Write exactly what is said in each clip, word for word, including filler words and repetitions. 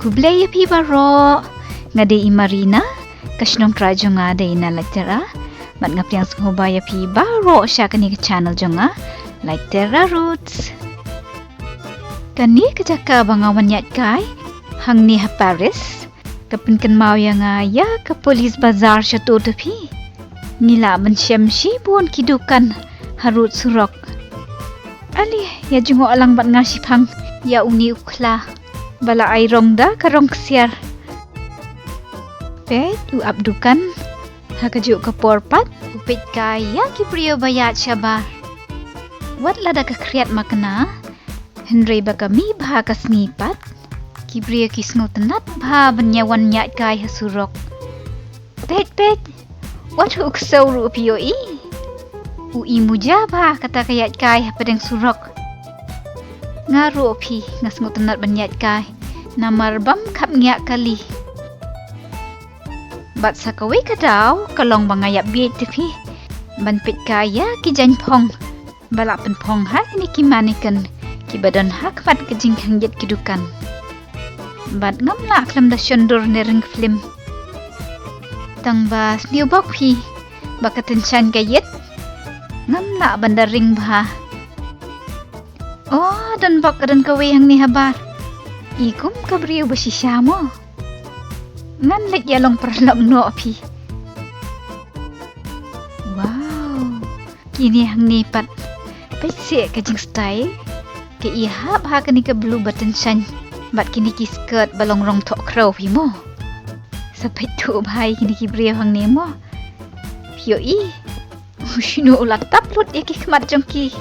Khublei ïa phi baroh. Nga dei i Marina, ka shnong trai jong nga dei na Laitera. Bad nga pdiang sngewbha ïa phi baroh sha kane ka channel jong nga, Laitera Roots. Kane ka jaka ba nga wan ïaid kai hangne ha Paris, ka pynkynmaw ïa nga ïa ka Police Bazar sha to te phi. Ngi lah ban shem shibun ki dukan harud surok. Ale, ïa jngoh lang bad nga shiphang ïa une u khla ba la ai rong da ka rong ksiar. Peit u ap dukan, ha kajuh ka por pat u peit kai ïa ki briew ba ïaid shabar. Wat lada ka khriat makna, hynrei ba ka mih bha ka sngi pat, ki briew ki sngewtynnat bha ban ïa wan ïaid kai ha surok. Peit, peit, wat u ksew ruh phi ïohi. U i muja bha kata ka ïaid kai hapdeng surok. Nga ruh phi nga sngewtynnat ban ïaid kai, namar bym khapngiah kali. Bad sa kawei ka daw ka long ba nga ïap bieit te phi ban peit kai ïa ki jaiñphong ba la pynphong ha kine ki mannequin kiba don ha khmat ka jingkhang ïit ki dukan. Bad ngam lah khlem da shondur ne ring film. Tang ba sniew bok phi ba ka tyngshaiñ ka ïit, ngam lah ban da ring bha. Oh, don bok ka don kawei hangne habar. I kum ka briew ba shisha mo. Ngan leit ïalong paralok noh phi. Wow. Kine hangne pat. Peit seh ka jingstyle. Ka i hap ha kane ka blue ba tyngshaiñ bad kine ki skirt ba long rong thoh khrew phi mo. Sa peit thuh bha ïa kine ki briew hangne mo. Phi ïohi. U shñiuh u la tap lut ïa ki khmat jong ki.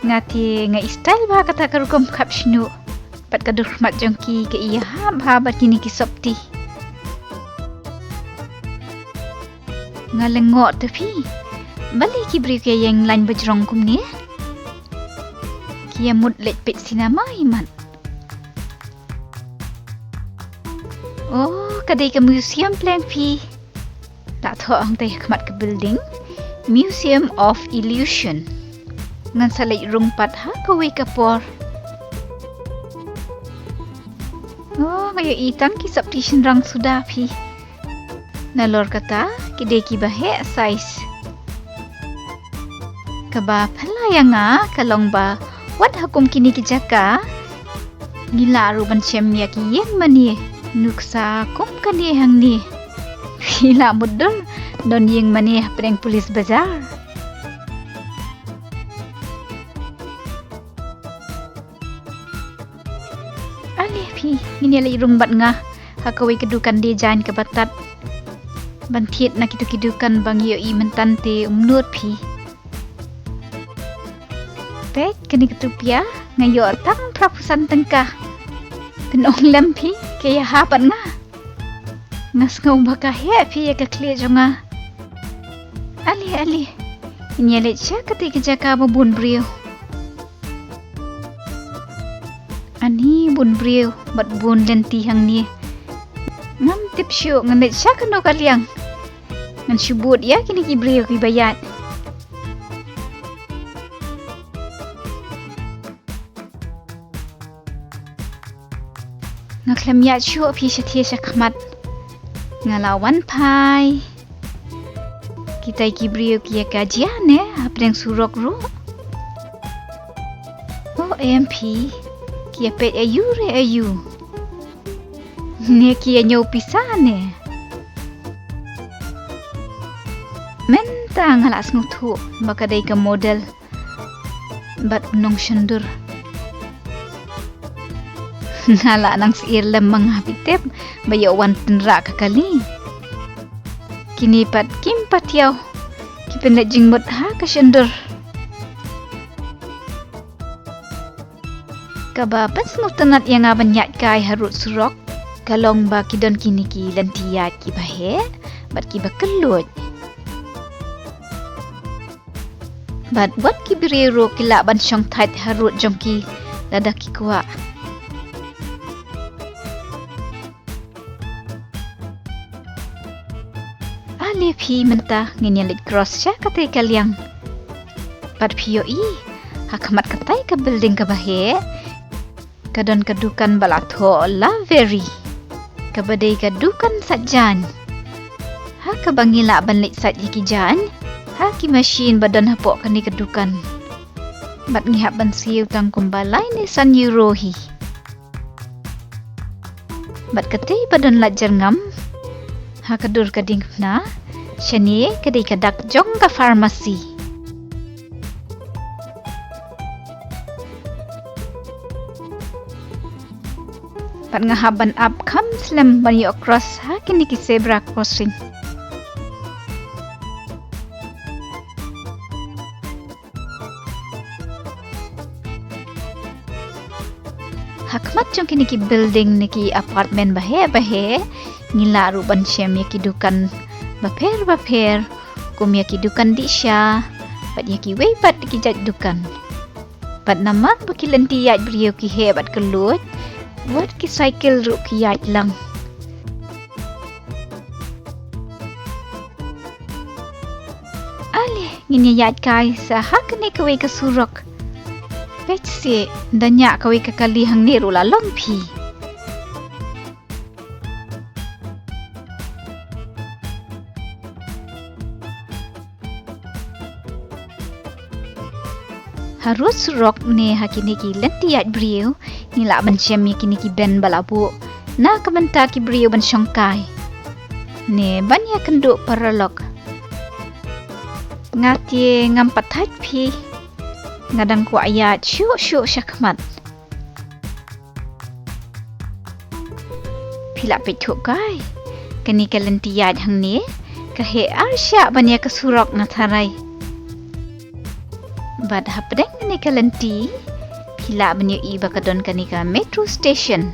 Nga te nga i style bha kata ka rukom khap shñiuh. Bad ka dur khmat jong ki ka i hap bha bad kine ki sopti. Nga lyngngoh te phi. Balei ki briew ki ïeng lain bajrong kumne? Ki ïa mut leit peit cinema hi mat. Oh, ka dei ka museum pleng phi. La thoh hangta ha khmat ka building, Museum of Illusion. Ngan sa leit rung pat ha kawei ka por. Oh, nga ïohi tang ki sopti shynrang suda phi. Nalor kata ki dei kiba heh size. Kaba phylla ïa nga ka long ba wat ha kum kine ki jaka ngi lah ruh ban shem ïa ki ïing mane nuksa kum kane hangne. Phi lah mutdur don ïing mane hapdeng Police Bazar. Ale phi, ngin ïa leit rung bad nga ha kawei ka dukan design kaba tad. Ban thied na kito ki dukan ba ngi ïohi mynta te um nud phi. Peit kane ka tupia nga ïoh tang phra phew san tyngka. Pynong lem phi, ka ïa ha bad nga. Nga sngew ba ka heh phi ïa ka khlieh jong nga. Ale ale. Ngin ïa leit sha kata ka jaka ba bun briew. Ani bun briew bad bun lynti hangne. Ngam tip shuh ngan leit sha kano ka liang. Ngan shu bud ïa kine ki briew kiba ïaid. Nga khlem ïaid shuh phi sha thiah sha khmat. Nga la wan phai. Kitai ki briew ki ïa ka jia ne hapdeng surok ruh. O em phi, ki ïa peit aïu re aïu. Ne ki ïa ñiew pisa ne. Mynta nga la sngewthuh ba ka dei ka model bad u nongshondur. Nga la nang syier lem ma nga phi tip ba ïoh wan tynrah ka kali. Kine pat kim pat ïoh ki pynleit jingmut ha ka shondur. Kaba pynsngewtynnat ïa nga ban ïaid kai harud surok ka long ba ki don kine ki lynti ïaid kiba heh bad kiba kylluid. Bad wat ki briew ruh ki lah ban shong thait harud jong ki lada ki kwah. Ale phi mynta ngin ïa leit cross sha katei ka liang. Bad phi ïohi ha khmat katei ka building kaba heh. Ka don ka dukan ba la thoh Lavery. kaba dei ka dukan sait jaiñ. Ha kaba ngi lah ban leit sait ïa ki jaiñ ha ki machine ba don hapoh kane ka dukan. Bad ngi hap ban siew tang kumba lai ne san euro hi. Bad katei ba don lait jyrngam ha ka dur ka diengphna, shane ka dei ka dak jong ka pharmacy. Bad nga hap ban ap kham slem ban ïoh cross ha kine ki zebra crossing. Ha khmat jong kine ki building ne ki apartment baheh baheh, ngi lah ruh ban shem ïa ki dukan bapher bapher, kum ïa ki dukan dih sha, bad ïa kiwei pat ki jait dukan. Bad namar ba ki lynti ïaid briew ki heh bad kylluid, wat ki cycle ruh ki ïaid lang. Ale, ngin ïa ïaid kai sa ha kane kawei ka surok. Peit seh, da ñiah kawei ka kali hangne ruh la long phi. Harud surok ne ha kine ki lynti ïaid briew, ngi lah ban shem ïa kine ki bench ba la buh na ka bynta ki briew ban shongkai ne ban ïakynduh paralok. Nga te ngam pat thait phi, nga dang kwah ïaid shuh shuh sha khmat. Phi lah peit thuh kai, kane ka lynti ïaid hangne ka heh arshah ban ïa ka surok, nga tharai. Bad hapdeng kane ka lynti phi lah ban ïohi ba ka don kane ka metro station.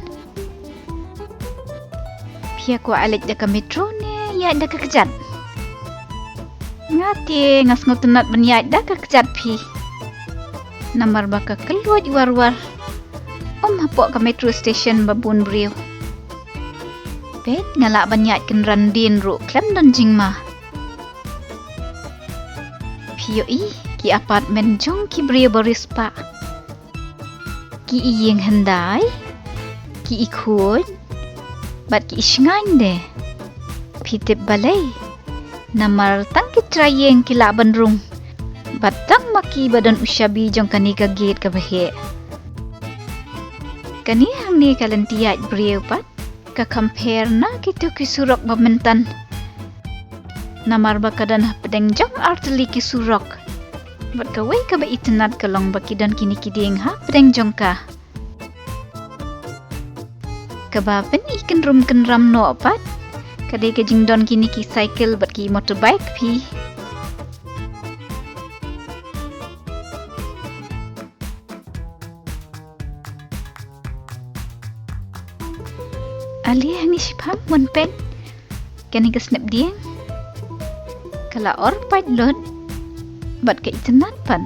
Phi ïa kwah leit da ka metro ne ïaid da ka kjat? Nga te nga sngewtynnat ban ïaid da ka kjat phi, namar ba ka kylluid war war. Ym hapoh ka metro station ba bun briew. Peit, nga lah ban ïaid kynran dien ruh khlem don jingma. Phi ïohi ki apartment jong ki briew ba riewspah, ki ïing hyndai, ki khuid bad ki shngaiñ de. Phi tip balei? Namar tang ki trai ïing ki lah ban rung, bad tang ma ki ba don u shabi jong kane ka gate kaba heh. Kane hangne ka lynti ïaid briew pat ka compare na kito ki surok ba mynta, namar ba ka don hapdeng jong artylli ki surok. Bad kawei kaba itynnat ka long ba ki don kine ki dieng hapdeng jong ka. Kaba pynkynrum kynram noh pat ka dei ka jingdon kine ki cycle bad ki motorbike phi. Ale hangne shiphang, wan peit kane ka snep dieng. Ka la or pait lut bad ka itynnat pat.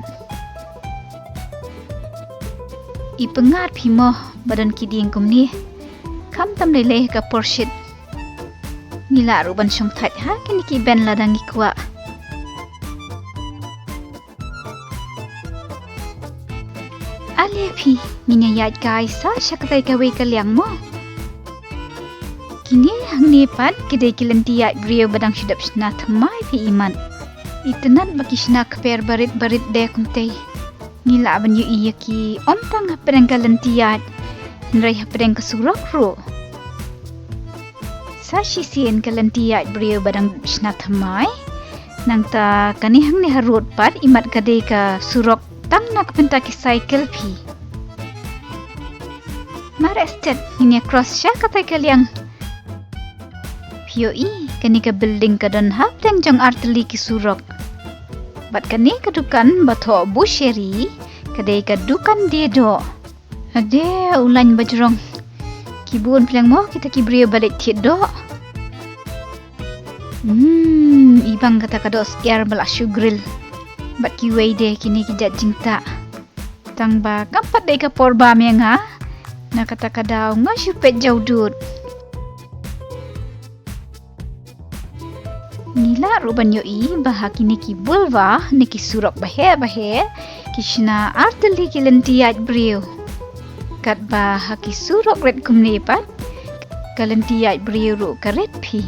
I pyngngad phi mo ba don ki dieng kumne, khamtam lei lei ka por shit. Ngi lah ruh ban shongthait ha kine ki bench lada ngi kwah. Ale phi, ngin ïa ïaid kai sa sha katai kawei ka liang mo. Kine hangne pat ki dei ki lynti ïaid briew ba dang shu dep shna thymmai phi imat. Itynnat ba ki shna kper barit barit de kumtei. Ngi lah ban ïohi ïa ki ym tang hapdeng ka lynti ïaid, hynrei hapdeng ka surok ruh. Sa shisien ka lynti ïaid briew ba dang shna thymmai. Nangta kane hangne harud pat imat ka dei ka surok tang na ka bynta ki cycle phi. Mar estet ngin ïa cross sha katai ka liang. Phi ïohi, kane ka building ka don hapdeng jong artylli ki surok. Bad kane ka dukan ba thoh Busheri ka dei ka dukan die doh. Ade, u lain bajrong. Ki bun pleng mo kita ki briew ba leit thied doh. Hmm, i bang kata ka doh syiar ba la shu grill. Bad kiwei de kine ki jait jingtah. Tang ba kam pat dei ka por bam ïa nga. Na kata ka daw nga shu peit jaw dud. Ngi lah ruh ban ïohi ba ha kine ki boulevard ne ki surok baheh baheh ki shna artylli ki lynti ïaid briew. Katba ha ki surok rit kumne pat Ka lynti ïaid briew ruh ka rit phi.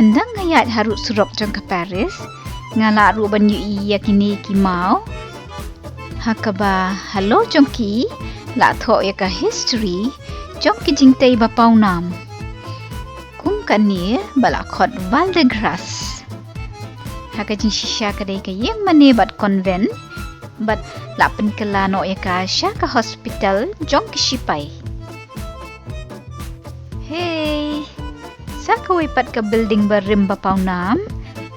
Ynda nga ïaid harud surok jong ka Paris, nga lah ruh ban ïohi ïa kine ki maw. Ha kaba halor jong ki la thoh ïa ka history jong ki jingtei ba pawnam. Kum kane ba la khot Val de Grâce. Ha ka jingshisha ka dei ka ïing mane bad convent, bad la pynkylla noh ïa ka sha ka hospital jong ki shipai. Hei, sa kawei pat ka building barim ba pawnam,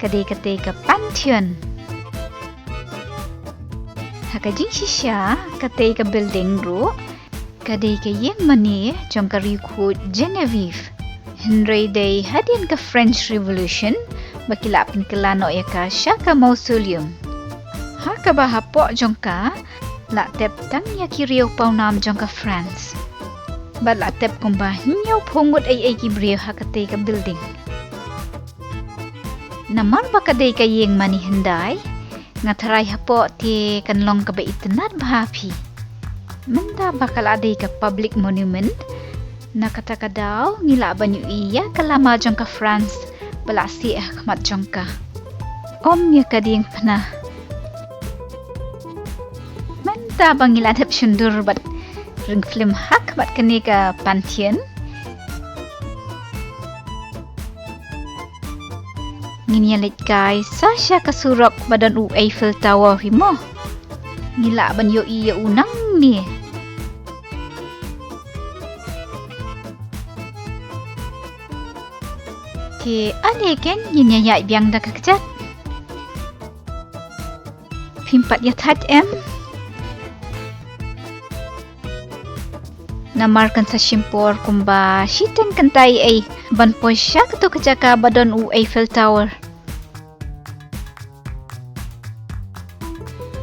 ka dei katei ka Pantheon. Ha ka jingshisha katei ka building ruh, ka dei ka ïing mane jong ka riewkhuid Genevieve. Hynrei dei hadien ka French Revolution ba ki la pynkylla noh ïa ka sha ka mausoleum. Ha kaba hapoh jong ka la tep tang ïa ki riew pawnam jong ka France. Bad la tep kumba hynñiewphew ngut ei ei ki briew ha katei ka building. Namar ba ka dei ka ïing mane hyndai, nga tharai hapoh te kan long kaba itynnad bha phi. Mynta ba ka la dei ka public monument, na kata ka daw ngi lah ban ïohi ïa ka lama jong ka France ba la sieh ha khmat jong ka. Ym ïa ka diengphna. Mynta ba ngi la dep shon dur bad ring film ha khmat kane ka Pantheon, ngin ïa leit kai sa sha ka surok ba don u Eiffel Tower hi mo. Ngi lah ban ïohi ïa u nangne. Te ale ken ngin ïa ïaid biang da ka kjat. Phim pat ïa thait em? Namar kan sa shim por kumba shiteng kynta ei ei ban poi sha kato ka jaka ba don u Eiffel Tower.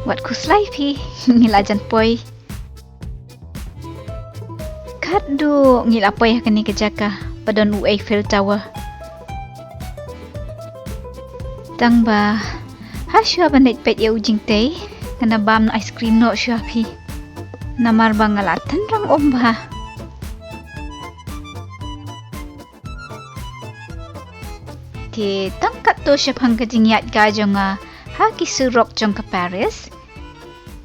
Wat khuslai phi, ngi la jan poi. Katduh ngi la poi ha kane ka jaka ba don u Eiffel Tower. Tang ba ha shuwa ban leit peit ïa u jingtei, ngan da bam ice cream noh shuwa phi. Namar ba nga la tynrong um bha. Te tang katto shaphang ka jingïaid ka jong nga ha ki surok jong ka Paris.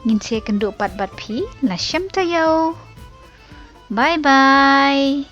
Ngin sa ïakynduh pat bad phi la shem taïew. Bye bye.